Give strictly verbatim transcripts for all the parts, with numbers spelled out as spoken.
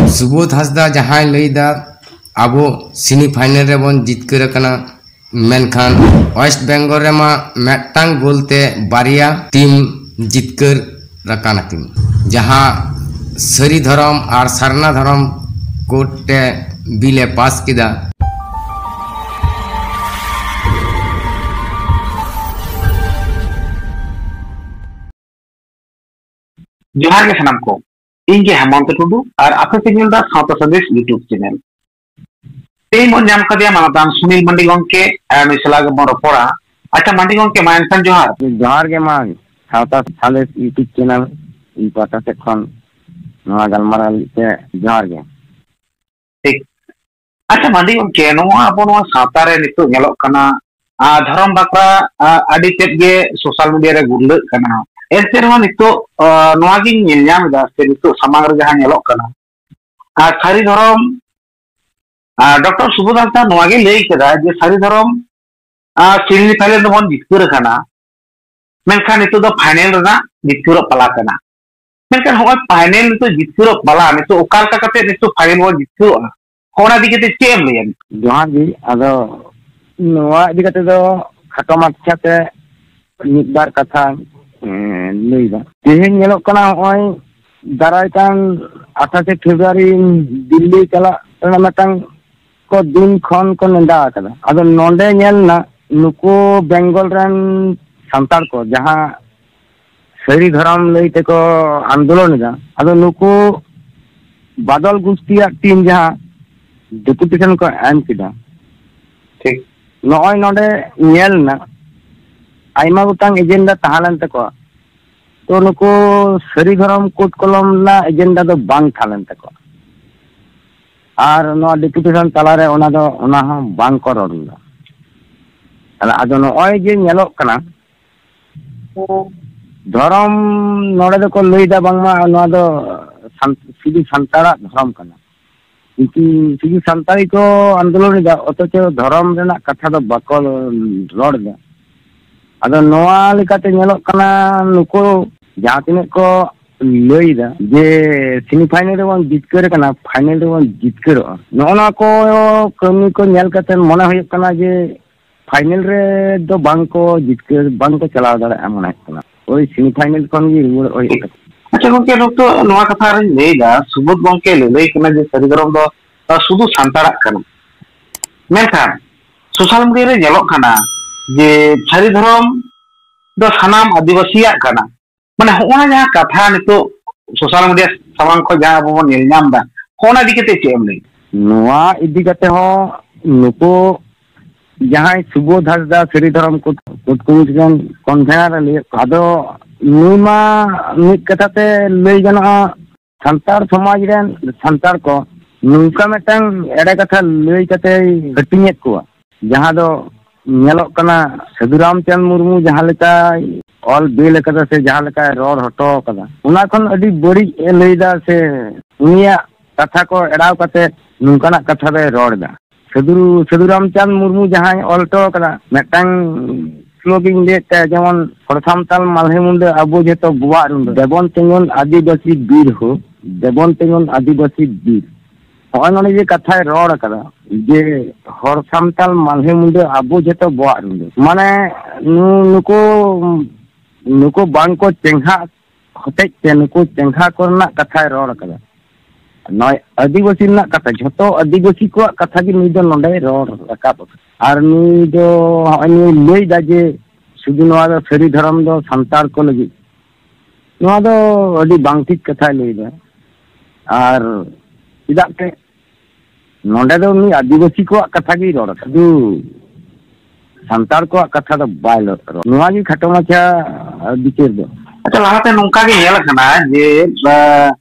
ᱥᱩᱵᱳᱫᱷ ᱦᱟᱸᱥᱫᱟ ᱡᱟᱦᱟᱸᱭ ᱞᱟᱹᱭᱫᱟ, ᱟᱵᱚ ᱥᱮᱢᱤ ᱯᱷᱟᱭᱱᱮᱞ ᱨᱮᱵᱚᱱ ᱡᱤᱛᱠᱟᱹᱨ ᱟᱠᱟᱱᱟ, ᱢᱮᱱᱠᱷᱟᱱ ᱳᱭᱮᱥᱴ ᱵᱮᱝᱜᱚᱞ ᱨᱮᱢᱟ ᱢᱤᱫᱴᱟᱝ ᱜᱳᱞ ᱛᱮ ᱵᱟᱨᱭᱟ ᱴᱤᱢ ᱡᱤᱛᱠᱟᱹᱨ ᱟᱠᱟᱱᱟ ᱠᱤᱱ, ᱡᱟᱦᱟᱸ ᱥᱟᱹᱨᱤ ᱫᱷᱚᱨᱚᱢ ᱟᱨ ᱥᱟᱨᱱᱟ ᱫᱷᱚᱨᱚᱢ ᱠᱳᱰ ᱛᱮ ᱵᱤᱞ ᱮ ᱯᱟᱥ ᱠᱮᱫᱟ᱾ ᱡᱚᱦᱟᱨ ᱜᱮ ᱥᱟᱱᱟᱢ ᱠᱚ, ᱤᱧ ᱜᱮ ᱦᱮᱢᱚᱱᱛᱚ ᱴᱩᱰᱩ ᱟᱨ ᱟᱯᱮ ᱯᱮ ᱧᱮᱞ ᱮᱫᱟ ᱥᱟᱶᱛᱟ ᱥᱟᱸᱫᱮᱥ YouTube ᱪᱮᱱᱮᱞ᱾ ᱛᱮᱦᱮᱧ ᱵᱚᱱ ᱧᱟᱢ ᱠᱟᱫᱮᱭᱟ ᱢᱟᱱᱚᱛᱟᱱ ᱥᱩᱱᱤᱞ ᱢᱟᱱᱰᱤ ᱜᱚᱢᱠᱮ, ᱟᱨ ᱱᱩᱭ ᱥᱟᱞᱟᱜ ᱜᱮᱵᱚᱱ ᱨᱚᱯᱚᱲᱟ᱾ ᱟᱪᱪᱷᱟ ᱢᱟᱱᱰᱤ ᱜᱚᱢᱠᱮ, ᱢᱟ ᱮᱱᱠᱷᱟᱱ ᱡᱚᱦᱟᱨ᱾ ᱡᱚᱦᱟᱨ ᱜᱮ ᱢᱟ, ᱥᱟᱶᱛᱟ ᱥᱟᱸᱫᱮᱥ YouTube ᱪᱮᱱᱮᱞ ᱤᱧ ᱯᱟᱦᱴᱟ ᱥᱮᱫ ᱠᱷᱚᱱ ᱱᱚᱣᱟ ᱜᱟᱞᱢᱟᱨᱟᱣ ᱞᱟᱹᱜᱤᱫ ᱛᱮ ᱡᱚᱦᱟᱨ ᱜᱮ᱾ ᱴᱷᱤᱠ᱾ ᱟᱪᱪᱷᱟ ᱢᱟᱱᱰᱤ ᱜᱚᱢᱠᱮ, ᱱᱚᱣᱟ ᱟᱵᱚ ᱱᱚᱣᱟ ᱥᱟᱶᱛᱟ ᱨᱮ ᱱᱤᱛᱚᱜ ᱧᱮᱞᱚᱜ ᱠᱟᱱᱟ, ᱟᱨ ᱫᱷᱚᱨᱚᱢ ᱵᱟᱠᱷᱨᱟ, ᱟᱨ ᱟᱹᱰᱤ ᱛᱮᱫ ᱜᱮ ᱥᱳᱥᱟᱞ ᱢᱤᱰᱤᱭᱟ ᱨᱮ ᱜᱩᱨᱞᱟᱹᱜ ᱠᱟᱱᱟ᱾ ᱮᱱᱛᱮ ᱨᱮᱦᱚᱸ ᱱᱤᱛᱚᱜ, ᱟᱨ ᱱᱚᱣᱟ ᱜᱤᱧ ᱧᱮᱞ ᱧᱟᱢ ᱮᱫᱟ, ᱥᱮ ᱱᱤᱛᱚᱜ ᱥᱟᱢᱟᱝ ᱨᱮ ᱡᱟᱦᱟᱸ ᱧᱮᱞᱚᱜ ᱠᱟᱱᱟ, ᱟᱨ ᱥᱟᱹᱨᱤ ᱫᱷᱚᱨᱚᱢ, ᱟᱨ ᱰᱚᱠᱴᱚᱨ ᱥᱩᱵᱳᱫᱷ ᱦᱟᱸᱥᱫᱟ ᱱᱚᱣᱟ ᱜᱮ ᱞᱟᱹᱭ ᱠᱮᱫᱟ ᱡᱮ ᱥᱟᱹᱨᱤ ᱫᱷᱚᱨᱚᱢ, ᱟᱨ ᱥᱮᱢᱤ ᱯᱷᱟᱭᱱᱮᱞ ᱫᱚᱵᱚᱱ ᱡᱤᱛᱠᱟᱹᱨ ᱟᱠᱟᱱᱟ, ᱢᱮᱱᱠᱷᱟᱱ ᱱᱤᱛᱚᱜ ᱫᱚ ᱯᱷᱟᱭᱱᱮᱞ ᱨᱮᱱᱟᱜ ᱡᱤᱛᱠᱟᱹᱨᱚᱜ ᱯᱟᱞᱟ ᱠᱟᱱᱟ᱾ ᱢᱮᱱᱠᱷᱟᱱ ᱦᱚᱸᱜᱼᱚᱭ ᱯᱷᱟᱭᱱᱮᱞ ᱱᱤᱛᱚᱜ ᱡᱤᱛᱠᱟᱹᱨᱚᱜ ᱯᱟᱞᱟ, ᱱᱤᱛᱚᱜ ᱚᱠᱟ ᱞᱮᱠᱟ ᱠᱟᱛᱮ ᱱᱤᱛᱚᱜ ᱯᱷᱟᱭᱱᱮᱞ ᱵᱚᱱ ᱡᱤᱛᱠᱟᱹᱨᱚᱜᱼᱟ, ᱦᱚᱸᱜᱼᱚ ᱚᱱᱟ ᱤᱫᱤ ᱠᱟᱛᱮ ᱪᱮᱫ ᱮᱢ ᱞᱟᱹᱭᱟ? ᱡᱚᱦᱟᱨ ᱜᱮ᱾ ᱟᱫᱚ ᱱᱚᱣᱟ ᱤᱫᱤ ᱠᱟᱛᱮ ᱫᱚ ᱠᱷᱟᱴᱚ ᱢᱟᱪᱷᱟ ᱛᱮ ᱢᱤᱫ ᱵᱟᱨ ᱠᱟᱛᱷᱟ, ᱮᱸ, ᱞᱟᱹᱭ ᱫᱟ᱾ ᱛᱮᱦᱮᱧ ᱧᱮᱞᱚᱜ ᱠᱟᱱᱟ, ᱱᱚᱜᱼᱚᱭ ᱫᱟᱨᱟᱭ ᱠᱟᱱ ᱟᱴᱷᱟᱥᱮ ᱯᱷᱮᱵᱽᱨᱩᱣᱟᱨᱤ ᱫᱤᱞᱞᱤ ᱪᱟᱞᱟᱜ ᱨᱮᱱᱟᱜ ᱢᱤᱫᱴᱟᱝ ᱠᱚ ᱫᱤᱱ ᱠᱷᱚᱱ ᱠᱚ ᱱᱮᱰᱟ ᱟᱠᱟᱫᱟ᱾ ᱟᱫᱚ ᱱᱚᱰᱮ ᱧᱮᱞ ᱮᱱᱟ, ᱱᱩᱠᱩ ᱵᱮᱝᱜᱚᱞ ᱨᱮᱱ ᱥᱟᱱᱛᱟᱲ ᱠᱚ ᱡᱟᱦᱟᱸ ᱥᱟᱹᱨᱤ ᱫᱷᱚᱨᱚᱢ ᱞᱟᱹᱭ ᱛᱮᱠᱚ ᱟᱱᱫᱳᱞᱚᱱ ᱮᱫᱟ, ᱟᱫᱚ ᱱᱩᱠᱩ ᱵᱟᱫᱚᱞ ᱜᱩᱥᱴᱤᱭᱟᱜ ᱴᱤᱢ ᱡᱟᱦᱟᱸ ᱰᱮᱯᱩᱴᱮᱥᱚᱱ ᱠᱚ ᱮᱢ ᱠᱮᱫᱟ, ᱴᱷᱤᱠ᱾ ᱱᱚᱜᱼᱚᱭ ᱱᱚᱰᱮ ᱧᱮᱞ ᱮᱱᱟ, ᱟᱭᱢᱟ ᱜᱚᱴᱟᱝ ᱮᱡᱮᱱᱰᱟ ᱛᱟᱦᱮᱸ ᱞᱮᱱ ᱛᱟᱠᱚᱣᱟ᱾ ᱛᱚ ᱱᱩᱠᱩ ᱥᱟᱹᱨᱤ ᱫᱷᱚᱨᱚᱢ ᱠᱳᱰ ᱠᱚᱞᱚᱢ ᱨᱮᱱᱟᱜ ᱮᱡᱮᱱᱰᱟ ᱫᱚ ᱵᱟᱝ ᱛᱟᱦᱮᱸ ᱞᱮᱱ ᱛᱟᱠᱚᱣᱟ᱾ ᱟᱨ ᱱᱚᱣᱟ ᱰᱮᱯᱩᱴᱮᱥᱚᱱ ᱛᱟᱞᱟᱨᱮ ᱚᱱᱟ ᱫᱚ, ᱚᱱᱟ ᱦᱚᱸ ᱵᱟᱝ ᱠᱚ ᱨᱚᱲ ᱞᱮᱫᱟ᱾ ᱛᱟᱦᱞᱮ ᱟᱫᱚ ᱱᱚᱜᱼᱚᱭ ᱡᱮ ᱧᱮᱞᱚᱜ ᱠᱟᱱᱟ, ᱫᱷᱚᱨᱚᱢ ᱱᱚᱰᱮ ᱫᱚᱠᱚ ᱞᱟᱹᱭᱫᱟ ᱵᱟᱝᱢᱟ ᱱᱚᱣᱟ ᱫᱚ ᱥᱟᱱ-, ᱥᱩᱫᱷᱩ ᱥᱟᱱᱛᱟᱲᱟᱜ ᱫᱷᱚᱨᱚᱢ ᱠᱟᱱᱟ, ᱠᱤᱱᱛᱩ ᱥᱩᱫᱷᱩ ᱥᱟᱱᱛᱟᱲ ᱜᱮᱠᱚ ᱟᱱᱫᱳᱞᱚᱱ ᱮᱫᱟ, ᱚᱛᱷᱚᱪᱚ ᱫᱷᱚᱨᱚᱢ ᱨᱮᱱᱟᱜ ᱠᱟᱛᱷᱟ ᱫᱚ ᱵᱟᱠᱚ ᱨᱚᱲ ᱮᱫᱟ᱾ ᱟᱫᱚ ᱱᱚᱣᱟ ᱞᱮᱠᱟᱛᱮ ᱧᱮᱞᱚᱜ ᱠᱟᱱᱟ, ᱱᱩᱠᱩ ᱡᱟᱦᱟᱸ ᱛᱤᱱᱟᱹᱜ ᱠᱚ ᱞᱟᱹᱭᱫᱟ ᱡᱮ ᱥᱮᱢᱤ ᱯᱷᱟᱭᱱᱮᱞ ᱨᱮᱵᱚᱱ ᱡᱤᱛᱠᱟᱹᱨ ᱠᱟᱱᱟ, ᱯᱷᱟᱭᱱᱮᱞ ᱨᱮᱵᱚᱱ ᱡᱤᱛᱠᱟᱹᱨᱚᱜᱼᱟ᱾ ᱱᱚᱜᱼᱚ ᱱᱚᱣᱟ ᱠᱚ ᱠᱟᱹᱢᱤ ᱠᱚ ᱧᱮᱞ ᱠᱟᱛᱮ ᱢᱚᱱᱮ ᱦᱩᱭᱩᱜ ᱠᱟᱱᱟ ᱡᱮ ᱯᱷᱟᱭᱱᱮᱞ ᱨᱮ ᱫᱚ ᱵᱟᱝ ᱠᱚ ᱡᱤᱛᱠᱟᱹᱨ, ᱵᱟᱝ ᱠᱚ ᱪᱟᱞᱟᱣ ᱫᱟᱲᱮᱭᱟᱜᱼᱟ ᱢᱚᱱᱮ ᱦᱩᱭᱩᱜ ᱠᱟᱱᱟ᱾ ᱳᱭ ᱥᱮᱢᱤ ᱯᱷᱟᱭᱱᱮᱞ ᱠᱷᱚᱱ ᱜᱮ ᱨᱩᱣᱟᱹᱲᱚᱜ ᱦᱩᱭᱩᱜ ᱛᱟᱠᱚᱣᱟ᱾ ᱟᱪᱪᱷᱟ ᱜᱚᱝᱠᱮ, ᱱᱚᱛᱮ ᱱᱚᱣᱟ ᱠᱟᱛᱷᱟ ᱨᱤᱧ ᱞᱟᱹᱭᱫᱟ, ᱥᱩᱵᱳᱫᱷ ᱜᱚᱝᱠᱮ ᱞᱟᱹᱞᱟᱹᱭ ᱠᱟᱱᱟ ᱡᱮ ᱥᱟᱹᱨᱤ ᱫᱷᱚᱨᱚᱢ ᱫᱚ, ᱟᱸ, ᱥᱩᱫᱷᱩ ᱥᱟᱱᱛᱟᱲᱟᱜ ᱠᱟᱱᱟ᱾ ᱢᱮᱱᱠᱷᱟᱱ ᱥᱳᱥᱟᱞ ᱢᱤᱰᱤᱭᱟ ᱨᱮ ᱧᱮᱞᱚᱜ ᱠᱟᱱᱟ ᱡᱮ ᱥᱟᱹᱨᱤ ᱫᱷᱚᱨᱚᱢ ᱫᱚ ᱥᱟᱱᱟᱢ ᱟᱹᱫᱤᱵᱟᱹᱥᱤᱭᱟᱜ ᱠᱟᱱᱟ᱾ ᱢᱟᱱᱮ ᱦᱚᱸᱜᱼᱚ ᱱᱟ ᱡᱟᱦᱟᱸ ᱠᱟᱛᱷᱟ ᱱᱤᱛᱚᱜ ᱥᱳᱥᱟᱞ ᱢᱤᱰᱤᱭᱟ ᱥᱟᱢᱟᱝ ᱠᱷᱚᱱ ᱡᱟᱦᱟᱸ ᱟᱵᱚ ᱵᱚᱱ ᱧᱮᱞ ᱧᱟᱢ ᱮᱫᱟ, ᱦᱚᱸᱜᱼᱚ ᱱᱟ ᱤᱫᱤ ᱠᱟᱛᱮ ᱪᱮᱫ ᱮᱢ ᱞᱟᱹᱭᱟ? ᱱᱚᱣᱟ ᱤᱫᱤ ᱠᱟᱛᱮ ᱦᱚᱸ ᱱᱩᱠᱩ ᱡᱟᱦᱟᱸᱭ ᱥᱩᱵᱳᱫᱷ ᱦᱟᱸᱥᱫᱟ ᱥᱟᱹᱨᱤ ᱫᱷᱚᱨᱚᱢ ᱠᱳᱰ, ᱠᱳᱰ ᱠᱚᱢᱤᱴᱤ ᱨᱮᱱ ᱠᱚᱱᱵᱷᱮᱱᱟᱨ ᱮ ᱞᱟᱹᱭᱮᱫ ᱠᱚᱣᱟ, ᱟᱫᱚ ᱱᱩᱭ ᱢᱟ ᱢᱤᱫ ᱠᱟᱛᱷᱟ ᱛᱮ ᱞᱟᱹᱭ ᱜᱟᱱᱚᱜᱼᱟ, ᱥᱟᱱᱛᱟᱲ ᱥᱚᱢᱟᱡᱽ ᱨᱮᱱ ᱥᱟᱱᱛᱟᱲ ᱠᱚ ᱱᱚᱝᱠᱟ ᱢᱤᱫᱴᱟᱝ ᱮᱲᱮ ᱠᱟᱛᱷᱟ ᱞᱟᱹᱭ ᱠᱟᱛᱮᱭ ᱦᱟᱹᱴᱤᱧᱮᱫ ᱠᱚᱣᱟ, ᱡᱟᱦᱟᱸ ᱫᱚ ᱧᱮᱞᱚᱜ ᱠᱟᱱᱟ ᱥᱟᱹᱫᱷᱩ ᱨᱟᱢᱪᱟᱸᱫᱽ ᱢᱩᱨᱢᱩ ᱡᱟᱦᱟᱸ ᱞᱮᱠᱟᱭ ᱚᱞ ᱵᱤᱞ ᱟᱠᱟᱫᱟ ᱥᱮ ᱡᱟᱦᱟᱸ ᱞᱮᱠᱟᱭ ᱨᱚᱲ ᱦᱚᱴᱚ ᱟᱠᱟᱫᱟ, ᱚᱱᱟ ᱠᱷᱚᱱ ᱟᱹᱰᱤ ᱵᱟᱹᱲᱤᱡ ᱮ ᱞᱟᱹᱭᱫᱟ ᱥᱮ ᱩᱱᱤᱭᱟᱜ ᱠᱟᱛᱷᱟ ᱠᱚ ᱮᱲᱟᱣ ᱠᱟᱛᱮ ᱱᱚᱝᱠᱟᱱᱟᱜ ᱠᱟᱛᱷᱟ ᱫᱚᱭ ᱨᱚᱲ ᱮᱫᱟ᱾ ᱥᱟᱹᱫᱷᱩ, ᱥᱟᱹᱫᱷᱩ ᱨᱟᱢᱪᱟᱸᱫᱽ ᱢᱩᱨᱢᱩ ᱡᱟᱦᱟᱸᱭ ᱚᱞ ᱦᱚᱴᱚ ᱟᱠᱟᱫᱟ, ᱢᱤᱫᱴᱟᱝ ᱥᱞᱳᱜᱟᱱ ᱞᱟᱹᱭᱮᱫ ᱛᱟᱭᱟ, ᱡᱮᱢᱚᱱ, "ᱦᱚᱲ ᱥᱟᱱᱛᱟᱲ ᱢᱟᱞᱦᱮ ᱢᱩᱸᱰᱟᱹ ᱟᱵᱚ ᱡᱷᱚᱛᱚ ᱵᱚᱣᱟᱜ ᱨᱩᱸᱰᱟᱹ, ᱫᱮᱵᱚᱱ ᱛᱤᱸᱜᱩᱱ ᱟᱹᱫᱤᱵᱟᱹᱥᱤ ᱵᱤᱨ ᱦᱳ, ᱫᱮᱵᱚᱱ ᱛᱤᱸᱜᱩᱱ ᱟᱹᱫᱤᱵᱟᱹᱥᱤ ᱵᱤᱨ᱾" ᱦᱚᱸᱜᱼᱚᱭ ᱱᱚᱰᱮ ᱡᱮ ᱠᱟᱛᱷᱟᱭ ᱨᱚᱲ ᱟᱠᱟᱫᱟ, ᱡᱮ ᱦᱚᱲ ᱥᱟᱱᱛᱟᱲ ᱢᱟᱞᱦᱮ ᱢᱩᱸᱰᱟᱹ ᱟᱵᱚ ᱡᱷᱚᱛᱚ ᱵᱚᱣᱟᱜ ᱨᱩᱸᱰᱟᱹ, ᱢᱟᱱᱮ ᱱᱩ-, ᱱᱩᱠᱩ, ᱱᱩᱠᱩ ᱵᱟᱝ ᱠᱚ ᱪᱮᱸᱜᱷᱟᱜ ᱦᱚᱛᱮᱡ ᱛᱮ ᱱᱩᱠᱩ ᱪᱮᱸᱜᱷᱟ ᱠᱚᱨᱮᱱᱟᱜ ᱠᱟᱛᱷᱟᱭ ᱨᱚᱲ ᱟᱠᱟᱫᱟ᱾ ᱱᱚᱜᱼᱚᱭ ᱟᱹᱫᱤᱵᱟᱹᱥᱤ ᱨᱮᱱᱟᱜ ᱠᱟᱛᱷᱟ, ᱡᱷᱚᱛᱚ ᱟᱹᱫᱤᱵᱟᱹᱥᱤ ᱠᱚᱣᱟᱜ ᱠᱟᱛᱷᱟ ᱜᱮ ᱱᱩᱭ ᱫᱚ ᱱᱚᱰᱮᱭ ᱨᱚᱲ ᱨᱟᱠᱟᱵ ᱟᱠᱟᱫᱟ᱾ ᱟᱨ ᱱᱩᱭ ᱫᱚ ᱦᱚᱸᱜᱼᱚᱭ ᱱᱩᱭ ᱞᱟᱹᱭ ᱮᱫᱟ ᱡᱮ ᱥᱩᱫᱷᱩ ᱱᱚᱣᱟ ᱫᱚ ᱥᱟᱹᱨᱤ ᱫᱷᱚᱨᱚᱢ ᱫᱚ ᱥᱟᱱᱛᱟᱲ ᱠᱚ ᱞᱟᱹᱜᱤᱫ, ᱱᱚᱣᱟ ᱫᱚ ᱟᱹᱰᱤ ᱵᱟᱝ ᱴᱷᱤᱠ ᱠᱟᱛᱷᱟᱭ ᱞᱟᱹᱭ ᱮᱫᱟ᱾ ᱟᱨ ᱪᱮᱫᱟᱜ ᱥᱮ ᱱᱚᱰᱮ ᱫᱚ ᱩᱱᱤ ᱟᱹᱫᱤᱵᱟᱹᱥᱤ ᱠᱚᱣᱟᱜ ᱠᱟᱛᱷᱟ ᱜᱮᱭ ᱨᱚᱲ ᱟᱠᱟᱫᱟ, ᱥᱩᱫᱷᱩ ᱥᱟᱱᱛᱟᱲ ᱠᱚᱣᱟᱜ ᱠᱟᱛᱷᱟ ᱫᱚ ᱵᱟᱭ ᱨᱚᱲ᱾ ᱱᱚᱣᱟ ᱜᱮ ᱠᱷᱟᱴᱚ ᱢᱟᱪᱷᱟ ᱵᱤᱪᱟᱹᱨ ᱫᱚ᱾ ᱟᱪᱪᱷᱟ, ᱞᱟᱦᱟᱛᱮ ᱱᱚᱝᱠᱟ ᱜᱮ ᱧᱮᱞ ᱟᱠᱟᱱᱟ ᱡᱮ, ᱟᱸ,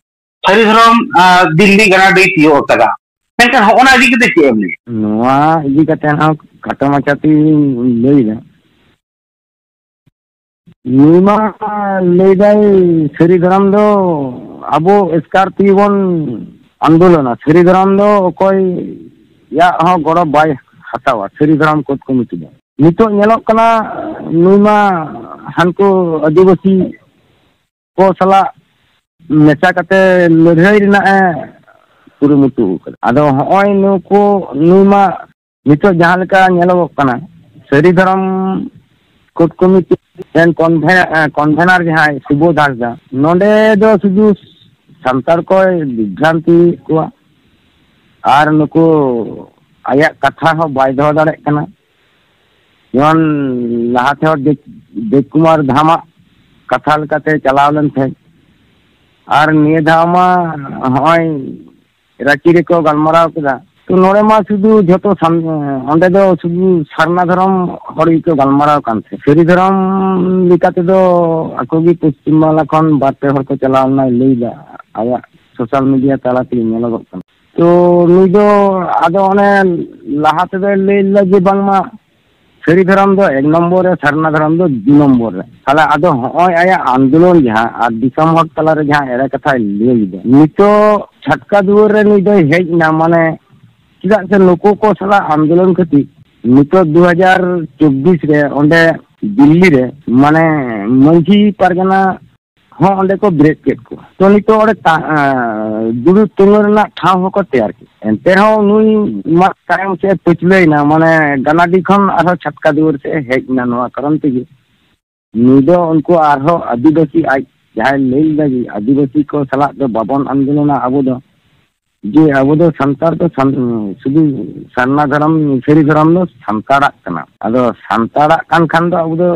ᱥᱟᱹᱨᱤ ᱫᱷᱚᱨᱚᱢ, ᱟᱸ, ᱫᱤᱞᱞᱤ ᱜᱟᱱᱟᱰᱤ ᱛᱤᱭᱳᱜ ᱟᱠᱟᱫᱟ, ᱢᱮᱱᱠᱷᱟᱱ ᱦᱚᱸᱜᱼᱚ ᱱᱟ ᱤᱫᱤ ᱠᱟᱛᱮ ᱪᱮᱫ ᱮᱢ ᱞᱟᱹᱭᱟ? ᱱᱚᱣᱟ ᱤᱫᱤ ᱠᱟᱛᱮ ᱦᱚᱸ ᱠᱷᱟᱴᱚ ᱢᱟᱪᱷᱟ ᱛᱤᱧ ᱞᱟᱹᱭ ᱮᱫᱟ᱾ ᱱᱩᱭ ᱢᱟ ᱞᱟᱹᱭ ᱫᱟᱭ ᱥᱟᱹᱨᱤ ᱫᱷᱚᱨᱚᱢ ᱫᱚ ᱟᱵᱚ ᱮᱥᱠᱟᱨ ᱛᱮᱜᱮ ᱵᱚᱱ ᱟᱱᱫᱳᱞᱚᱱᱟ, ᱥᱟᱹᱨᱤ ᱫᱷᱚᱨᱚᱢ ᱫᱚ ᱚᱠᱚᱭᱟᱜ ᱦᱚᱸ ᱜᱚᱲᱚ ᱵᱟᱭ ᱦᱟᱛᱟᱣᱟ, ᱥᱟᱹᱨᱤ ᱫᱷᱚᱨᱚᱢ ᱠᱳᱰ ᱠᱚᱢᱤᱴᱤ ᱫᱚ᱾ ᱱᱤᱛᱚᱜ ᱧᱮᱞᱚᱜ ᱠᱟᱱᱟ ᱱᱩᱭ ᱢᱟ ᱦᱟᱱᱠᱩ ᱟᱹᱫᱤᱵᱟᱹᱥᱤ ᱠᱚ ᱥᱟᱞᱟᱜ ᱢᱮᱥᱟ ᱠᱟᱛᱮ ᱞᱟᱹᱲᱦᱟᱹᱭ ᱨᱮᱱᱟᱜ ᱮ ᱠᱩᱨᱩᱢᱩᱴᱩ ᱟᱠᱟᱫᱟ᱾ ᱟᱫᱚ ᱦᱚᱸᱜᱼᱚᱭ ᱱᱩᱠᱩ, ᱱᱩᱭ ᱢᱟ ᱱᱤᱛᱚᱜ ᱡᱟᱦᱟᱸ ᱞᱮᱠᱟ ᱧᱮᱞᱚᱜᱚᱜ ᱠᱟᱱᱟ, ᱥᱟᱹᱨᱤ ᱫᱷᱚᱨᱚᱢ ᱠᱳᱰ ᱠᱚᱢᱤᱴᱤ ᱨᱮᱱ ᱠᱚᱱᱵᱷᱮ-, ᱮ, ᱠᱚᱱᱵᱷᱮᱱᱟᱨ ᱡᱟᱦᱟᱸᱭ ᱥᱩᱵᱳᱫᱷ ᱦᱟᱸᱥᱫᱟ, ᱱᱚᱰᱮ ᱫᱚ ᱥᱩᱫᱷᱩ ᱥᱟᱱᱛᱟᱲ ᱠᱚᱭ ᱵᱤᱵᱷᱨᱟᱱᱛᱤᱭᱮᱫ ᱠᱚᱣᱟ ᱟᱨ ᱱᱩᱠᱩ ᱟᱭᱟᱜ ᱠᱟᱛᱷᱟ ᱦᱚᱸ ᱵᱟᱭ ᱫᱚᱦᱚ ᱫᱟᱲᱮᱭᱟᱜ ᱠᱟᱱᱟ᱾ ᱡᱮᱢᱚᱱ ᱞᱟᱦᱟ ᱛᱮᱦᱚᱸ ᱫᱮᱵ-, ᱫᱮᱵ ᱠᱩᱢᱟᱨ ᱫᱷᱟᱢᱟᱜ ᱠᱟᱛᱷᱟ ᱞᱮᱠᱟᱛᱮ ᱪᱟᱞᱟᱣ ᱞᱮᱱ ᱛᱟᱦᱮᱸᱫ, ᱟᱨ ᱱᱤᱭᱟᱹ ᱫᱷᱟᱣ ᱢᱟ ᱦᱚᱸᱜᱼᱚᱭ ᱨᱟᱸᱪᱤ ᱨᱮᱠᱚ ᱜᱟᱞᱢᱟᱨᱟᱣ ᱠᱮᱫᱟ᱾ ᱛᱚ ᱱᱚᱰᱮ ᱢᱟ ᱥᱩᱫᱷᱩ ᱡᱷᱚᱛᱚ ᱥᱟᱱ-, ᱚᱸᱰᱮ ᱫᱚ ᱥᱩᱫᱷᱩ ᱥᱟᱨᱱᱟ ᱫᱷᱚᱨᱚᱢ ᱦᱚᱲ ᱜᱮᱠᱚ ᱜᱟᱞᱢᱟᱨᱟᱣ ᱠᱟᱱ ᱛᱟᱦᱮᱸᱫ᱾ ᱥᱟᱹᱨᱤ ᱫᱷᱚᱨᱚᱢ ᱞᱮᱠᱟ ᱛᱮᱫᱚ ᱟᱠᱚ ᱜᱮ ᱯᱚᱥᱪᱤᱢ ᱵᱟᱝᱞᱟ ᱠᱷᱚᱱ ᱵᱟᱨ ᱯᱮ ᱦᱚᱲ ᱠᱚ ᱪᱟᱞᱟᱣ ᱞᱮᱱᱟ ᱞᱟᱹᱭᱫᱟ, ᱟᱭᱟᱜ ᱥᱳᱥᱟᱞ ᱢᱤᱰᱤᱭᱟ ᱛᱟᱞᱟ ᱛᱮᱜᱮ ᱧᱮᱞᱚᱜᱚᱜ ᱠᱟᱱᱟ᱾ ᱛᱚ ᱱᱩᱭ ᱫᱚ ᱟᱫᱚ ᱚᱱᱮ ᱞᱟᱦᱟ ᱛᱮᱫᱚᱭ ᱞᱟᱹᱭ ᱞᱮᱫᱟ ᱡᱮ ᱵᱟᱝᱢᱟ ᱥᱟᱹᱨᱤ ᱫᱷᱚᱨᱚᱢ ᱫᱚ ᱮᱠ ᱱᱚᱢᱵᱚᱨ ᱨᱮ, ᱥᱟᱨᱱᱟ ᱫᱷᱚᱨᱚᱢ ᱫᱚ ᱫᱩ ᱱᱚᱢᱵᱚᱨ ᱨᱮ᱾ ᱛᱟᱦᱞᱮ ᱟᱫᱚ ᱦᱚᱸᱜᱼᱚᱭ ᱟᱭᱟᱜ ᱟᱱᱫᱳᱞᱚᱱ ᱡᱟᱦᱟᱸ ᱟᱨ ᱫᱤᱥᱚᱢ ᱦᱚᱲ ᱛᱟᱞᱟᱨᱮ ᱡᱟᱦᱟᱸ ᱮᱲᱮ ᱠᱟᱛᱷᱟᱭ ᱞᱟᱹᱭ ᱮᱫᱟ, ᱱᱤᱛᱚᱜ ᱪᱷᱟᱴᱠᱟ ᱫᱩᱣᱟᱹᱨ ᱨᱮ ᱱᱩᱭ ᱫᱚᱭ ᱦᱮᱡ ᱮᱱᱟ, ᱢᱟᱱᱮ ᱪᱮᱫᱟᱜ ᱥᱮ ᱱᱩᱠᱩ ᱠᱚ ᱥᱟᱞᱟᱜ ᱟᱱᱫᱳᱞᱚᱱ ᱠᱷᱟᱹᱛᱤᱨ ᱱᱤᱛᱚᱜ ᱫᱩ ᱦᱟᱡᱟᱨ ᱪᱚᱵᱵᱤᱥ ᱨᱮ ᱚᱸᱰᱮ ᱫᱤᱞᱞᱤ ᱨᱮ ᱢᱟᱱᱮ ᱢᱟᱹᱡᱷᱤ ᱯᱟᱨᱜᱟᱱᱟ ᱦᱚᱸ ᱚᱸᱰᱮ ᱠᱚ ᱵᱨᱮᱠ ᱠᱮᱫ ᱠᱚᱣᱟ᱾ ᱛᱚ ᱱᱤᱛᱚᱜ ᱚᱸᱰᱮ ᱛᱟ-, ᱟᱸ, ᱫᱩᱲᱩᱵ ᱛᱤᱸᱜᱩ ᱨᱮᱱᱟᱜ ᱴᱷᱟᱶ ᱦᱚᱸᱠᱚ ᱛᱮᱭᱟᱨ ᱠᱮᱫᱟ᱾ ᱮᱱᱛᱮ ᱨᱮᱦᱚᱸ ᱱᱩᱭ ᱢᱟ ᱛᱟᱭᱚᱢ ᱥᱮᱫ ᱮ ᱯᱟᱹᱪᱷᱞᱟᱹᱭᱮᱱᱟ, ᱢᱟᱱᱮ ᱜᱟᱱᱟᱰᱤ ᱠᱷᱚᱱ ᱟᱨᱦᱚᱸ ᱪᱷᱟᱴᱠᱟ ᱫᱩᱣᱟᱹᱨ ᱥᱮᱫ ᱮ ᱦᱮᱡ ᱮᱱᱟ᱾ ᱱᱚᱣᱟ ᱠᱟᱨᱚᱱ ᱛᱮᱜᱮ ᱱᱩᱭ ᱫᱚ ᱩᱱᱠᱩ ᱟᱨᱦᱚᱸ ᱟᱹᱫᱤᱵᱟᱹᱥᱤ, ᱟᱡ ᱡᱟᱦᱟᱸᱭ ᱞᱟᱹᱭ ᱞᱮᱫᱟ ᱡᱮ ᱟᱹᱫᱤᱵᱟᱹᱥᱤ ᱠᱚ ᱥᱟᱞᱟᱜ ᱫᱚ ᱵᱟᱵᱚᱱ ᱟᱱᱫᱳᱞᱚᱱᱟ ᱟᱵᱚ ᱫᱚ, ᱡᱮ ᱟᱵᱚ ᱫᱚ ᱥᱟᱱᱛᱟᱲ ᱫᱚ ᱥᱟᱱ-, ᱥᱩᱫᱷᱩ ᱥᱟᱨᱱᱟ ᱫᱷᱚᱨᱚᱢ, ᱥᱟᱹᱨᱤ ᱫᱷᱚᱨᱚᱢ ᱫᱚ ᱥᱟᱱᱛᱟᱲᱟᱜ ᱠᱟᱱᱟ᱾ ᱟᱫᱚ ᱥᱟᱱᱛᱟᱲᱟᱜ ᱠᱟᱱ ᱠᱷᱟᱱ ᱫᱚ ᱟᱵᱚ ᱫᱚ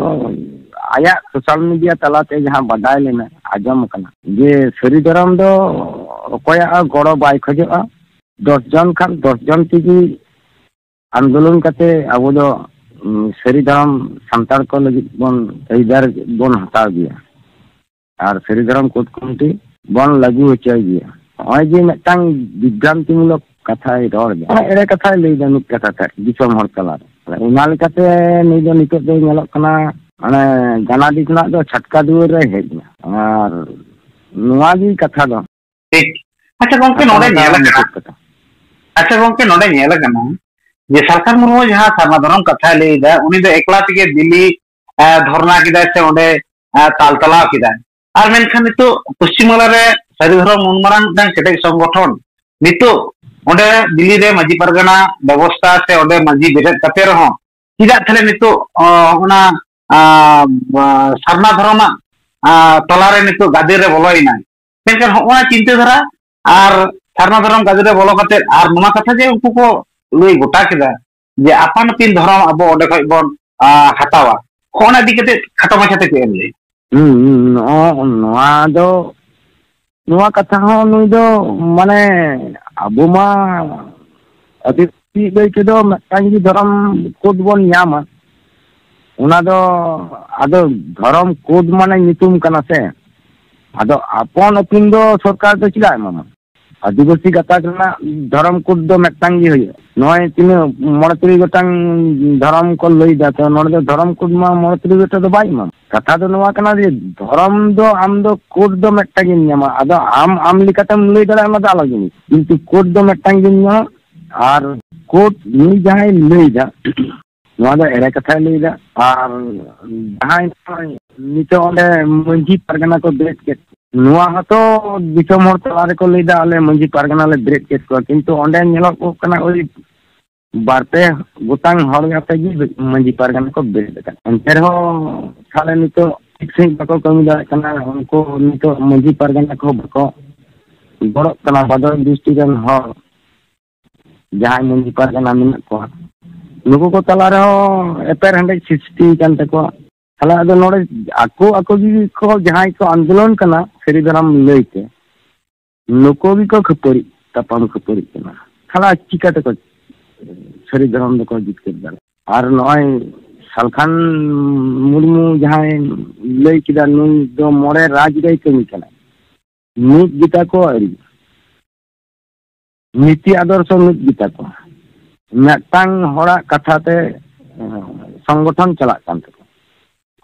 ᱟᱭᱟᱜ ᱥᱳᱥᱟᱞ ᱢᱤᱰᱤᱭᱟ ᱛᱟᱞᱟᱛᱮ ᱡᱟᱦᱟᱸ ᱵᱟᱰᱟᱭ ᱞᱮᱱᱟ, ᱟᱸᱡᱚᱢ ᱟᱠᱟᱱᱟ ᱡᱮ ᱥᱟᱹᱨᱤ ᱫᱷᱚᱨᱚᱢ ᱫᱚ ᱚᱠᱚᱭᱟᱜ ᱦᱚᱸ ᱜᱚᱲᱚ ᱵᱟᱭ ᱠᱷᱚᱡᱚᱜᱼᱟ, ᱫᱚᱥ ᱡᱚᱱ ᱠᱷᱟᱱ ᱫᱚᱥ ᱡᱚᱱ ᱛᱮᱜᱮ ᱟᱱᱫᱳᱞᱚᱱ ᱠᱟᱛᱮ ᱟᱵᱚ ᱫᱚ, ᱩᱸ, ᱥᱟᱹᱨᱤ ᱫᱷᱚᱨᱚᱢ ᱥᱟᱱᱛᱟᱲ ᱠᱚ ᱞᱟᱹᱜᱤᱫ ᱵᱚᱱ ᱟᱹᱭᱫᱟᱹᱨ ᱵᱚᱱ ᱦᱟᱛᱟᱣ ᱜᱮᱭᱟ᱾ ᱟᱨ ᱥᱟᱹᱨᱤ ᱫᱷᱚᱨᱚᱢ ᱠᱳᱰ ᱠᱚᱢᱤᱴᱤ ᱵᱚᱱ ᱞᱟᱹᱜᱩ ᱦᱚᱪᱚᱭ ᱜᱮᱭᱟ᱾ ᱱᱚᱜᱼᱚᱭ ᱡᱮ ᱢᱤᱫᱴᱟᱝ ᱵᱤᱵᱷᱨᱟᱱᱛᱤᱢᱩᱞᱚᱠ ᱠᱟᱛᱷᱟᱭ ᱨᱚᱲ ᱮᱫᱟ, ᱮᱲᱮ ᱠᱟᱛᱷᱟᱭ ᱞᱟᱹᱭ ᱮᱫᱟ ᱢᱤᱫ ᱠᱟᱛᱷᱟ ᱛᱮ ᱫᱤᱥᱚᱢ ᱦᱚᱲ ᱛᱟᱞᱟᱨᱮ᱾ ᱚᱱᱟ ᱞᱮᱠᱟᱛᱮ ᱱᱩᱭ ᱫᱚ ᱱᱤᱛᱚᱜ ᱫᱚᱭ ᱧᱮᱞᱚᱜ ᱠᱟᱱᱟ, ᱢᱟᱱᱮ ᱜᱟᱱᱟᱰᱤ ᱠᱷᱚᱱᱟᱜ ᱫᱚ ᱪᱷᱟᱴᱠᱟ ᱫᱩᱣᱟᱹᱨ ᱨᱮ ᱦᱮᱡ ᱮᱱᱟ᱾ ᱟᱨ ᱱᱚᱣᱟ ᱜᱮ ᱠᱟᱛᱷᱟ ᱫᱚ᱾ ᱴᱷᱤᱠ᱾ ᱟᱪᱪᱷᱟ ᱜᱚᱝᱠᱮ, ᱟᱪᱪᱷᱟ, ᱱᱚᱰᱮ ᱱᱚᱝᱠᱟ ᱧᱮᱞ ᱟᱠᱟᱱᱟ᱾ ᱢᱩᱪᱟᱹᱫ ᱠᱟᱛᱷᱟ᱾ ᱟᱪᱪᱷᱟ ᱜᱚᱝᱠᱮ, ᱱᱚᱰᱮ ᱧᱮᱞ ᱟᱠᱟᱱᱟ ᱡᱮ ᱥᱟᱞᱠᱷᱟᱱ ᱢᱩᱨᱢᱩ ᱡᱟᱦᱟᱸ ᱥᱟᱨᱱᱟ ᱫᱷᱚᱨᱚᱢ ᱠᱟᱛᱷᱟᱭ ᱞᱟᱹᱭ ᱮᱫᱟ, ᱩᱱᱤ ᱫᱚ ᱮᱠᱞᱟ ᱛᱮᱜᱮ ᱫᱤᱞᱞᱤ, ᱮ, ᱫᱷᱚᱨᱱᱟ ᱠᱮᱫᱟᱭ ᱥᱮ ᱚᱸᱰᱮ, ᱮ, ᱛᱟᱞ ᱪᱟᱞᱟᱣ ᱠᱮᱫᱟᱭ᱾ ᱟᱨ ᱢᱮᱱᱠᱷᱟᱱ ᱱᱤᱛᱚᱜ ᱯᱚᱥᱪᱤᱢ ᱵᱟᱝᱞᱟ ᱨᱮ ᱥᱟᱹᱨᱤ ᱫᱷᱚᱨᱚᱢ ᱱᱩᱱ ᱢᱟᱨᱟᱝ ᱢᱤᱫᱴᱟᱝ ᱠᱮᱴᱮᱡ ᱥᱚᱝᱜᱚᱴᱷᱚᱱ, ᱱᱤᱛᱚᱜ ᱚᱸᱰᱮ ᱫᱤᱞᱞᱤ ᱨᱮ ᱢᱟᱹᱡᱷᱤ ᱯᱟᱨᱜᱟᱱᱟ ᱵᱮᱵᱚᱥᱛᱷᱟ ᱥᱮ ᱚᱸᱰᱮ ᱢᱟᱹᱡᱷᱤ ᱵᱮᱨᱮᱫ ᱠᱟᱛᱮ ᱨᱮᱦᱚᱸ, ᱪᱮᱫᱟᱜ ᱛᱟᱦᱞᱮ ᱱᱤᱛᱚᱜ, ᱚ, ᱚᱱᱟ, ᱟ, ᱟ, ᱥᱟᱨᱱᱟ ᱫᱷᱚᱨᱚᱢᱟᱜ, ᱟ, ᱛᱟᱞᱟᱨᱮ ᱱᱤᱛᱚᱜ ᱜᱟᱫᱮᱞ ᱨᱮ ᱵᱚᱞᱚᱭᱮᱱᱟᱭ? ᱢᱮᱱᱠᱷᱟᱱ ᱦᱚᱸᱜᱼᱚᱭ ᱪᱤᱱᱛᱟᱹ ᱫᱷᱟᱨᱟ ᱟᱨ ᱥᱟᱨᱱᱟ ᱫᱷᱚᱨᱚᱢ ᱜᱟᱫᱮᱞ ᱨᱮ ᱵᱚᱞᱚ ᱠᱟᱛᱮ ᱟᱨ ᱱᱚᱣᱟ ᱠᱟᱛᱷᱟ ᱡᱮ ᱩᱱᱠᱩ ᱠᱚ ᱞᱟᱹᱭ ᱜᱚᱴᱟ ᱠᱮᱫᱟ ᱡᱮ ᱟᱯᱟᱱ ᱟᱹᱯᱤᱱ ᱫᱷᱚᱨᱚᱢ ᱟᱵᱚ ᱚᱸᱰᱮ ᱠᱷᱚᱡ ᱵᱚᱱ, ᱟ, ᱦᱟᱛᱟᱣᱟ, ᱦᱚᱸᱜᱼᱚ ᱱᱟ ᱤᱫᱤ ᱠᱟᱛᱮ ᱠᱷᱟᱴᱚ ᱢᱟᱪᱷᱟ ᱛᱮ ᱪᱮᱫ ᱮᱢ ᱞᱟᱹᱭᱟ? ᱦᱩᱸ, ᱦᱩᱸ, ᱱᱚᱜᱼᱚ ᱱᱚᱣᱟ ᱫᱚ, ᱱᱚᱣᱟ ᱠᱟᱛᱷᱟ ᱦᱚᱸ ᱱᱩᱭ ᱫᱚ, ᱢᱟᱱᱮ, ᱟᱵᱚ ᱢᱟ ᱟᱹᱫᱤᱵᱟᱹᱥᱤ ᱞᱟᱹᱭ ᱛᱮᱫᱚ ᱢᱤᱫᱴᱟᱝ ᱜᱮ ᱫᱷᱚᱨᱚᱢ ᱠᱳᱰ ᱵᱚᱱ ᱧᱟᱢᱟ᱾ ᱚᱱᱟ ᱫᱚ ᱟᱫᱚ ᱫᱷᱚᱨᱚᱢ ᱠᱳᱰ ᱢᱟᱱᱮ ᱧᱩᱛᱩᱢ ᱠᱟᱱᱟ ᱥᱮ, ᱟᱫᱚ ᱟᱯᱚᱱ ᱟᱹᱯᱤᱱ ᱫᱚ ᱥᱚᱨᱠᱟᱨ ᱫᱚ ᱪᱮᱫᱟᱜ ᱮ ᱮᱢᱟᱢᱟ? ᱟᱹᱫᱤᱵᱟᱹᱥᱤ ᱜᱟᱛᱟᱠ ᱨᱮᱱᱟᱜ ᱫᱷᱚᱨᱚᱢ ᱠᱳᱰ ᱫᱚ ᱢᱤᱫᱴᱟᱝ ᱜᱮ ᱦᱩᱭᱩᱜᱼᱟ᱾ ᱱᱚᱜᱼᱚᱭ ᱛᱤᱱᱟᱹᱜ ᱢᱚᱬᱮ ᱛᱩᱨᱩᱭ ᱜᱚᱴᱟᱝ ᱫᱷᱚᱨᱚᱢ ᱠᱚ ᱞᱟᱹᱭ ᱫᱟ, ᱛᱚ ᱱᱚᱰᱮ ᱫᱚ ᱫᱷᱚᱨᱚᱢ ᱠᱳᱰ ᱢᱟ ᱢᱚᱬᱮ ᱛᱩᱨᱩᱭ ᱜᱚᱴᱟᱝ ᱫᱚ ᱵᱟᱭ ᱮᱢᱟᱢᱟ᱾ ᱠᱟᱛᱷᱟ ᱫᱚ ᱱᱚᱣᱟ ᱠᱟᱱᱟ ᱡᱮ ᱫᱷᱚᱨᱚᱢ ᱫᱚ ᱟᱢ ᱫᱚ ᱠᱳᱰ ᱫᱚ ᱢᱤᱫᱴᱟᱝ ᱜᱮᱢ ᱧᱟᱢᱟ, ᱟᱫᱚ ᱟᱢ ᱟᱢ ᱞᱮᱠᱟᱛᱮᱢ ᱞᱟᱹᱭ ᱫᱟᱲᱮᱭᱟᱜᱼᱟ, ᱚᱱᱟ ᱫᱚ ᱟᱞᱟᱫᱟ ᱡᱤᱱᱤᱥ, ᱠᱤᱱᱛᱩ ᱠᱳᱰ ᱫᱚ ᱢᱤᱫᱴᱟᱝ ᱜᱮᱢ ᱧᱟᱢᱟ᱾ ᱟᱨ ᱠᱳᱰ ᱱᱩᱭ ᱡᱟᱦᱟᱸᱭ ᱞᱟᱹᱭ ᱫᱟ, ᱱᱚᱣᱟ ᱫᱚ ᱮᱲᱮ ᱠᱟᱛᱷᱟᱭ ᱞᱟᱹᱭ ᱫᱟ᱾ ᱟᱨ ᱡᱟᱦᱟᱸᱭ ᱱᱚᱜᱼᱚᱭ ᱱᱤᱛᱚᱜ ᱚᱸᱰᱮ ᱢᱟᱹᱡᱷᱤ ᱯᱟᱨᱜᱟᱱᱟ ᱠᱚ ᱵᱮᱨᱮᱫ ᱠᱮᱫ, ᱱᱚᱣᱟ ᱦᱚᱸᱛᱚ ᱫᱤᱥᱚᱢ ᱦᱚᱲ ᱛᱟᱞᱟ ᱨᱮᱠᱚ ᱞᱟᱹᱭ ᱫᱟ, ᱟᱞᱮ ᱢᱟᱹᱡᱷᱤ ᱯᱟᱨᱜᱟᱱᱟ ᱞᱮ ᱵᱮᱨᱮᱫ ᱠᱮᱫ ᱠᱚᱣᱟ, ᱠᱤᱱᱛᱩ ᱚᱸᱰᱮ ᱧᱮᱞᱚᱜᱚᱜ ᱠᱟᱱᱟ ᱳᱭ ᱵᱟᱨ ᱯᱮ ᱜᱚᱴᱟᱝ ᱦᱚᱲ ᱟᱛᱮ ᱜᱮ ᱢᱟᱹᱡᱷᱤ ᱯᱟᱨᱜᱟᱱᱟ ᱠᱚ ᱵᱮᱨᱮᱫ ᱟᱠᱟᱫ᱾ ᱮᱱᱛᱮ ᱨᱮᱦᱚᱸ ᱛᱟᱦᱞᱮ ᱱᱤᱛᱚᱜ ᱴᱷᱤᱠ ᱥᱟᱺᱦᱤᱡ ᱵᱟᱠᱚ ᱠᱟᱹᱢᱤ ᱫᱟᱲᱮᱭᱟᱜ ᱠᱟᱱᱟ᱾ ᱩᱱᱠᱩ ᱱᱤᱛᱚᱜ ᱢᱟᱹᱡᱷᱤ ᱯᱟᱨᱜᱟᱱᱟ ᱠᱚ ᱵᱟᱠᱚ ᱜᱚᱲᱚᱜ ᱠᱟᱱᱟ᱾ ᱵᱟᱫᱚᱞ ᱫᱨᱤᱥᱴᱤ ᱨᱮᱱ ᱦᱚᱲ ᱡᱟᱦᱟᱸᱭ ᱢᱟᱹᱡᱷᱤ ᱯᱟᱨᱜᱟᱱᱟ ᱢᱮᱱᱟᱜ ᱠᱚᱣᱟ, ᱱᱩᱠᱩ ᱠᱚ ᱛᱟᱞᱟ ᱨᱮᱦᱚᱸ ᱮᱯᱮᱨ ᱦᱮᱸᱰᱮᱡ ᱥᱨᱤᱥᱴᱤ ᱠᱟᱱ ᱛᱟᱠᱚᱣᱟ᱾ ᱛᱟᱦᱞᱮ ᱟᱫᱚ ᱱᱚᱰᱮ ᱟᱠᱚ, ᱟᱠᱚ ᱜᱮ ᱠᱚ ᱡᱟᱦᱟᱸᱭ ᱠᱚ ᱟᱱᱫᱳᱞᱚᱱ ᱠᱟᱱᱟ ᱥᱟᱹᱨᱤ ᱫᱷᱚᱨᱚᱢ ᱞᱟᱹᱭ ᱛᱮ, ᱱᱩᱠᱩ ᱜᱮᱠᱚ ᱠᱷᱟᱹᱯᱟᱹᱨᱤ, ᱛᱟᱯᱟᱢ ᱠᱷᱟᱹᱯᱟᱹᱨᱤᱜ ᱠᱟᱱᱟ᱾ ᱛᱟᱦᱞᱮ ᱪᱤᱠᱟᱹ ᱛᱮᱠᱚ ᱥᱟᱹᱨᱤ ᱫᱷᱚᱨᱚᱢ ᱫᱚᱠᱚ ᱡᱤᱛᱠᱟᱹᱨ ᱫᱟᱲᱮᱭᱟᱜᱼᱟ? ᱟᱨ ᱱᱚᱜᱼᱚᱭ ᱥᱟᱞᱠᱷᱟᱱ ᱢᱩᱨᱢᱩ ᱡᱟᱦᱟᱸᱭ ᱞᱟᱹᱭ ᱠᱮᱫᱟ, ᱱᱩᱭ ᱫᱚ ᱢᱚᱬᱮ ᱨᱟᱡᱽ ᱨᱮᱭ ᱠᱟᱹᱢᱤ ᱠᱟᱱᱟ᱾ ᱢᱤᱫ ᱜᱮᱛᱟ ᱠᱚ ᱟᱹᱨᱤ, ᱱᱤᱛᱤ ᱟᱫᱚᱨᱥᱚ ᱢᱤᱫ ᱜᱮᱛᱟ ᱠᱚ᱾ ᱢᱤᱫᱴᱟᱝ ᱦᱚᱲᱟᱜ ᱠᱟᱛᱷᱟ ᱛᱮ, ᱮᱸ, ᱥᱚᱝᱜᱚᱴᱷᱚᱱ ᱪᱟᱞᱟᱜ ᱠᱟᱱ ᱛᱟᱠᱚᱣᱟ᱾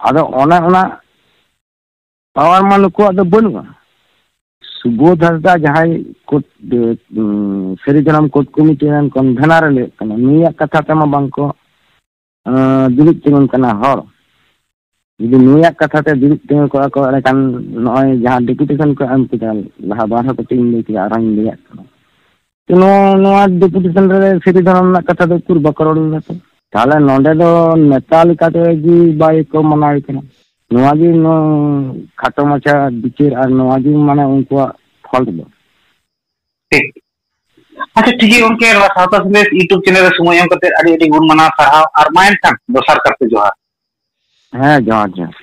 ᱟᱫᱚ ᱚᱱᱮ ᱚᱱᱟ ᱯᱟᱣᱟᱨ ᱢᱟ ᱱᱩᱠᱩᱣᱟᱜ ᱫᱚ ᱵᱟᱹᱱᱩᱜᱼᱟ᱾ ᱥᱩᱵᱳᱫᱷ ᱦᱟᱸᱥᱫᱟ ᱡᱟᱦᱟᱸᱭ ᱠᱳᱰ, ᱩᱸ, ᱥᱟᱹᱨᱤ ᱫᱷᱚᱨᱚᱢ ᱠᱳᱰ ᱠᱚᱢᱤᱴᱤ ᱨᱮᱱ ᱠᱚᱱᱵᱷᱮᱱᱟᱨ ᱮ ᱞᱟᱹᱭᱚᱜ ᱠᱟᱱᱟ, ᱱᱩᱭᱟᱜ ᱠᱟᱛᱷᱟ ᱛᱮᱢᱟ ᱵᱟᱝ ᱠᱚ, ᱟᱸ, ᱫᱩᱲᱩᱵ ᱛᱤᱸᱜᱩᱱ ᱠᱟᱱᱟ ᱦᱚᱲ᱾ ᱡᱩᱫᱤ ᱱᱩᱭᱟᱜ ᱠᱟᱛᱷᱟ ᱛᱮ ᱫᱩᱲᱩᱵ ᱛᱤᱸᱜᱩ ᱠᱚᱜᱼᱟ ᱠᱚ, ᱮᱸᱰᱮᱠᱷᱟᱱ ᱱᱚᱜᱼᱚᱭ ᱡᱟᱦᱟᱸ ᱰᱮᱯᱩᱴᱮᱥᱚᱱ ᱠᱚ ᱮᱢ ᱠᱮᱫᱟ, ᱞᱟᱦᱟ ᱵᱟᱨ ᱦᱚᱸ ᱠᱟᱹᱴᱤᱡ ᱤᱧ ᱞᱟᱹᱭ ᱠᱮᱫᱟ, ᱟᱨᱦᱚᱸᱧ ᱞᱟᱹᱭᱟᱜ ᱠᱟᱱᱟ᱾ ᱱᱚᱣᱟ, ᱱᱚᱣᱟ ᱰᱮᱯᱩᱴᱮᱥᱚᱱ ᱨᱮ ᱥᱟᱹᱨᱤ ᱫᱷᱚᱨᱚᱢ ᱨᱮᱱᱟᱜ ᱠᱟᱛᱷᱟ ᱫᱚ ᱩᱠᱩᱨ ᱵᱟᱠᱚ ᱨᱚᱲ ᱞᱮᱫᱟ ᱛᱚ᱾ ᱛᱟᱦᱞᱮ ᱱᱚᱰᱮ ᱫᱚ ᱱᱮᱛᱟ ᱞᱮᱠᱟᱛᱮ ᱜᱮ ᱵᱟᱭ ᱠᱚ ᱢᱟᱱᱟᱣᱮ ᱠᱟᱱᱟ᱾ ᱱᱚᱣᱟ ᱜᱮ ᱱᱚ-, ᱠᱷᱟᱴᱚ ᱢᱟᱪᱷᱟ ᱵᱤᱪᱟᱹᱨ ᱟᱨ ᱱᱚᱣᱟ ᱜᱮ ᱢᱟᱱᱮ ᱩᱱᱠᱩᱣᱟᱜ ᱯᱷᱚᱞᱴ ᱫᱚ᱾ ᱴᱷᱤᱠ᱾ ᱟᱪᱪᱷᱟ, ᱴᱷᱤᱠ ᱜᱮᱭᱟ ᱜᱚᱢᱠᱮ, ᱱᱚᱣᱟ ᱥᱟᱶᱛᱟ ᱥᱟᱸᱫᱮᱥ YouTube ᱪᱮᱱᱮᱞ ᱨᱮ ᱥᱚᱢᱚᱭ ᱮᱢ ᱠᱟᱛᱮ ᱟᱹᱰᱤ ᱟᱹᱰᱤ ᱜᱩᱱ ᱢᱟᱱᱟᱣ ᱥᱟᱨᱦᱟᱣ, ᱟᱨ ᱢᱟ ᱮᱱᱠᱷᱟᱱ ᱫᱚᱥᱟᱨ ᱠᱟᱨᱛᱮ ᱡᱚᱦᱟᱨ᱾ ᱦᱮᱸ, ᱡᱚᱦᱟᱨ, ᱡᱚᱦᱟᱨ᱾